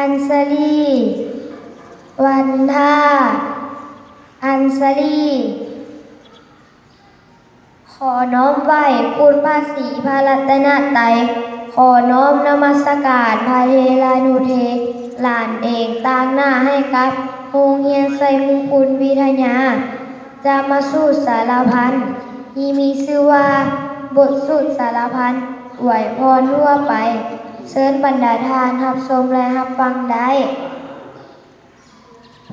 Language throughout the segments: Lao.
ອັນຊະລີ ວັນທາ ອັນຊະລີ. ຂໍນ້ອມໄຫວ້ຄຸນພະສີພະລັດຕະນະໄຕ, ຂໍນ້ອມນະມັດສະການພະເຖລານຸເທດຫຼານເອງຕາງໜ້າໃຫ້ກັບໂຮງຮຽນໄຊມຸງຄຸນວິທະຍາ ຈາມມະສູດສາລະພັນ ທີ່ມີຊື່ວ່າ ບົດສູດສາລະພັນອວຍພອນທົ່ວໄປ. ເຊີນບັນດາທ່ານຮັບຊົມ ແລະ ຮັບຟັງໄດ້.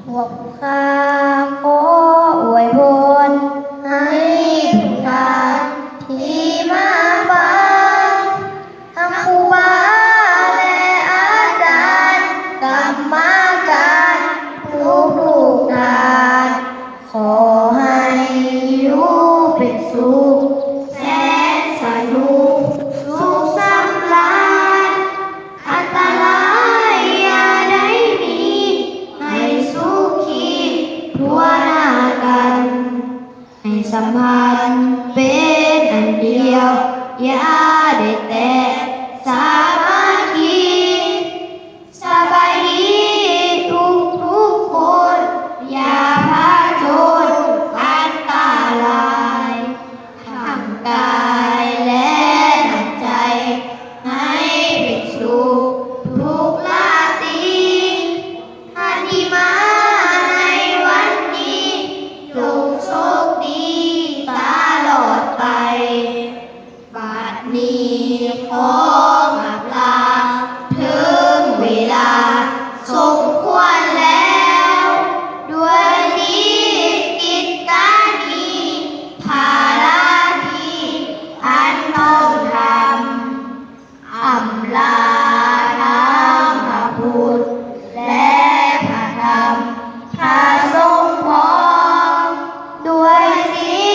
ພວກຂ້າຂໍອວຍພອນໃຫ້ທຸກທ່ານທີ່ມາຟັງ, ທັງຄູບາ ແລະ ອາຈານ, ກຳມະການທຸກໆທ່ານ, ຂໍໃຫ້ຢູ່ເປັນສຸກ, ແສນສະໜຸກ, ສຸກສຳລານ. ອັນຕະລາຍຢ່າໄດ້ມີ, ໃຫ້ສຸຂີທົ່ວໜ້າກັນ, ໃຫ້ສຳພັນເປັນອັນດຽວ, ຢ່າໄດ້ແຕກສາມັກຄີ. ສະບາຍດີທຸກໆຄົນ, ຢ່າຜະຈົນອັນຕະລາຍ. ທັງກາຍ ແລະ ທັງໃຈ ໃຫ້ເປັນສຸກທຸກລາຕີ. ທ່ານທີ່ມາໃນວັນນີ້ ຈົ່ງໂຊກດີຕະຫຼອດໄປ. ບັດນີ້ຂໍອຳລາ, ເຖິງເວລາສົມຄວນແລ້ວ, ດ້ວຍທີ່ກິດການມີພາລະທີ່ອັນຕ້ອງທຳ, ອຳລາທັງພະພຸດ ແລະ ພະທຳ ພະສົງພ້ອມ, ດ້ວຍຈິ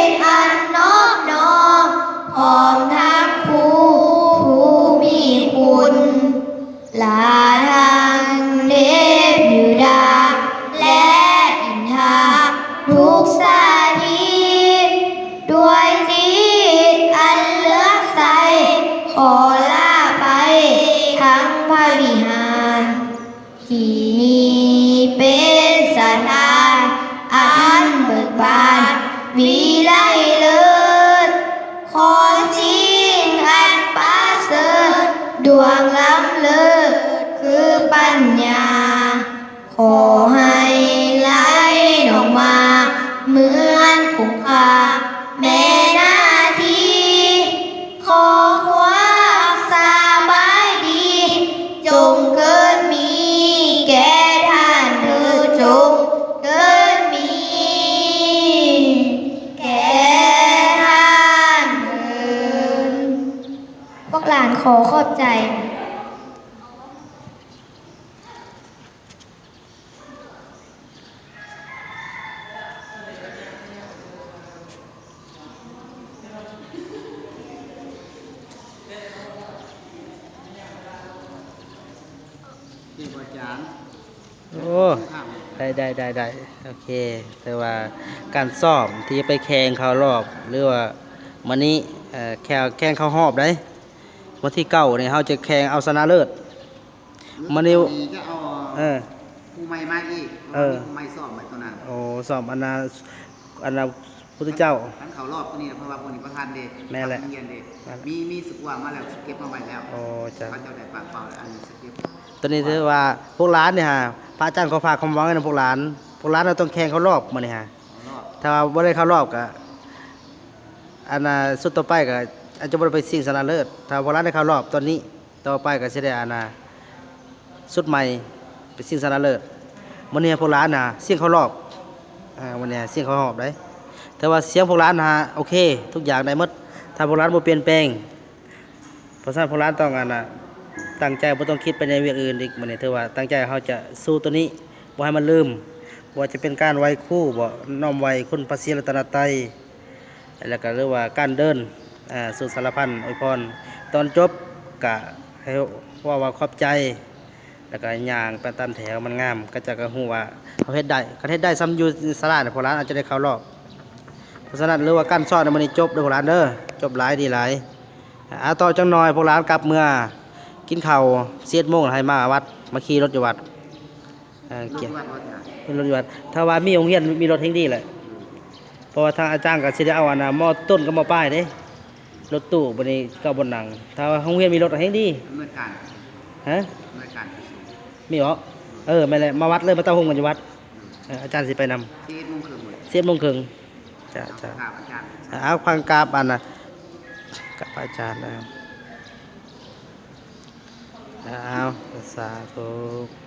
ດອັນນອບນ້ອມ ພ້ອມທັງຄູຜູ້ມີຄຸນ ລະທັງເທບຢູດາ ແລະ ອິນທາ ທຸກສະຖິດ, ດ້ວຍຈິດອັນເຫຼືອກໃສ ຂໍລາໄປທັງພະວິຫານ. ທີ່ນີ້ເປັນສະຖານອັນເບີກບານວິໄລເລີດ, ຂໍສິ່ງອັນປະເສີດ ດວງລ້ຳເລີດຄືປັນຍາ, ຂໍໃຫ້ໄຫຼນອກມາເໝືອນຄົງຄາແມ່ນາທີ. ຂໍຄວາມສະບາຍດີ ຈົ່ງເກີດມີແກ່ທ່ານເທີ້ນ, ຈົ່ງເກີດມີແກ່ທ່ານເທີ້ນ. ພວກຫຼານຂໍຂອບໃຈ. ໂອ້ ໄດ້ ໄດ້ ໄດ້ ໄດ້ ໂອເຄ. ແຕ່ວ່າການຊ້ອມທີ່ຈະໄປແຂ່ງເຂົ້າຮອບ ຫຼືວ່າມື້ນີ້ ເອີ ແຂ່ງ ແຂ່ງເຂົ້າຮອບໄດ໋. ວັນທີເກົ້ານີ້ເຮົາຈະແຂ່ງເອົາຊະນະເລີດ. ມື້ນີ້ ມື້ນີ້ຈະເອົາ ເອີ ຜູ້ໃໝ່ມາອີກ ເພາະວ່າ ເອີ ມີຜູ້ໃໝ່ຊ້ອມໄວ້ຕົວນັ້ນ. ໂອ້ ຊ້ອມອັນນ່າ ອັນນ່າ ພຸດທະເຈົ້າ ຄັນເຂົ້າຮອບຕົວນີ້ ເພາະວ່າພວກນີ້ບໍ່ທັນເດ້. ແມ່ນແຫຼະ ຮຽນເດ້. ແມ່ນແຫຼະ. ມີ ມີສະກວມມາແລ້ວ ເກັບມາໄວ້ແລ້ວ. ໂອ້ ເຈົ້າ ເຂົາເຈົ້າໄດ້ປາກເປົ່າແລ້ວ ອັນນີ້ສະເກັບ. ຕົວນີ້ຖືວ່າພວກຫຼານນີ້ຫາ ພະອາຈານຂໍຝາກຄວາມຫວັງໃຫ້ນຳພວກຫຼານ. ພວກຫຼານຕ້ອງແຂ່ງເຂົ້າຮອບມື້ນີ້ຫາ. ເຂົ້າຮອບ. ຖ້າວ່າບໍ່ໄດ້ເຂົ້າຮອບກະ ອັນນ່າ ຊຸດຕໍ່ໄປກະອາດຈະບໍ່ໄດ້ໄປຊິງຊະນະເລີດ. ຖ້າພວກຫຼານໄດ້ເຂົ້າຮອບຕອນນີ້ ຕໍ່ໄປກໍຊິໄດ້ ອັນນ່າ ຊຸດໃໝ່ໄປຊິງຊະນະເລີດ. ມື້ນີ້ພວກຫຼານນະຊິງເຂົ້າຮອບ ອາ ມື້ນີ້ຊິງເຂົ້າຮອບໄດ໋. ແຕ່ວ່າສຽງພວກຫຼານນະໂອເຄ ທຸກຢ່າງໄດ້ໝົດ ຖ້າພວກຫຼານບໍ່ປ່ຽນແປງ. ເພາະສະນັ້ນພວກຫຼານຕ້ອງ ອັນນ່າ ຕັ້ງໃຈ ບໍ່ຕ້ອງຄິດໄປໃນວຽກອື່ນອີກ. ມື້ນີ້ຖືວ່າຕັ້ງໃຈເຮົາຈະສູ້ໂຕນີ້ ບໍ່ໃຫ້ມັນລືມ ບໍ່ວ່າຈະເປັນການໄຫວ້ຄູບໍ ນ້ອມໄຫວ້ຄຸນພະສີລັດຕະນະໄຕ ແລ້ວກະ ຫຼືວ່າການເດີນ ອາ ສູ່ສາລະພັນອວຍພອນ. ຕອນຈົບກະໃຫ້ເວົ້າວ່າຂອບໃຈ ແລ້ວກະຍ່າງໄປຕາມແຖວມັນງາມ ເຂົາເຈົ້າກະຮູ້ວ່າເຮົາເຮັດໄດ້. ຄັນເຮັດໄດ້ສ່ຳຢູ່ສາລານີ້ ພວກຫຼານອາດຈະໄດ້ເຂົ້າຮອບ. ເພາະສະນັ້ນ ຫຼືວ່າການສອນໃນມື້ນີ້ຈົບເດີພວກຫຼານເດີ ຈົບຫຼາຍ ດີຫຼາຍ. ອາ ຕໍ່ຈັກໜ່ອຍພວກຫຼານກັບເມືອ ກິນເຂົ້າສິບເອັດໂມງ ໃຫ້ມາວັດ ມາຂີ່ລົດຢູ່ວັດ. ເອີ ເກຍ ລົດຢູ່ວັດບໍ່ ເປັນລົດຢູ່ວັດ. ຖ້າວ່າມີໂຮງຮຽນ ມີລົດແຮ່ງດີແຫຼະ. ເພາະວ່າທາງອາຈານກໍຊິໄດ້ເອົາອັນນ່າ ມໍຕົ້ນກັບມໍປາຍເດ້ ລົດຕູ້ບັດນີ້ກໍບ່ອນນັ່ງ. ຖ້າວ່າໂຮງຮຽນມີລົດແຮ່ງດີ. ອຳນວຍການ ຮະ? ອຳນວຍການ ມີບໍ່? ເອີ ແມ່ນແຫຼະ ມາວັດເລີຍ ມາເຕົ້າໂຮມກັນຢູ່ວັດ. ເອີ ອາຈານຊິໄປນຳ ສິບເອັດໂມງເຄິ່ງ ສິບເອັດໂມງເຄິ່ງ. ຈ້າ ຈ້າ ເອົາ ຟັງກາບອາຈານ ເອົາ ຟັງກາບອາຈານ ເອີ ເອົາ ສາທຸ.